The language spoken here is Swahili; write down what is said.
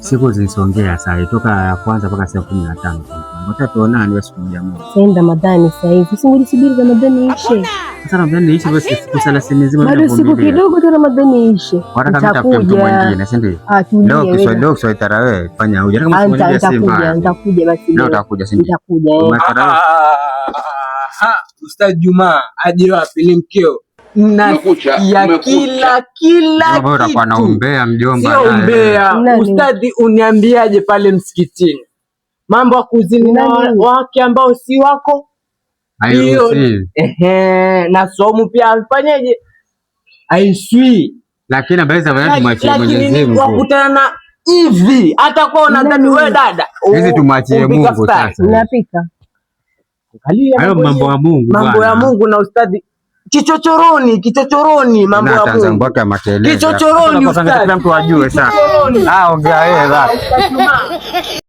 Siku zilisongea sasa, toka ya kwanza mpaka siku 15. Ngoja tuonane siku moja moja. Sasa Ramadhani sasa hivi. Subiri Ramadhani ishe. Sasa Ramadhani ishe basi siku 30 nzima Bado siku kidogo tu Ramadhani ishe. Wataka mimi mtu mwingine, si ndio? Ah, tulie. Leo Kiswahili, leo Kiswahili tarawih fanya uje. Kama siku nyingine si mbaya. Nitakuja basi. Leo utakuja, si ndio? Nitakuja. Ustaz Juma aje wapi? Ni mkeo nasikia kila kila kitu. Umbea mjomba, sio umbea. Ustadhi, uniambiaje pale msikitini mambo ya kuzini na wake ambao si wako hiyo? Ehe, na somu pia afanyeje? Aiswi, lakini tumwachie Mwenyezi Mungu. Wakutana na hivi hata kwa unadhani wewe dada, hizi tumwachie Mungu sasa. Unapika hayo mambo ya Mungu, mambo ya Mungu na ustadhi kichochoroni, kichochoroni, mambo ya Mungu kichochoroni, mtu ajue sasa. Ah, ongea wewe basi.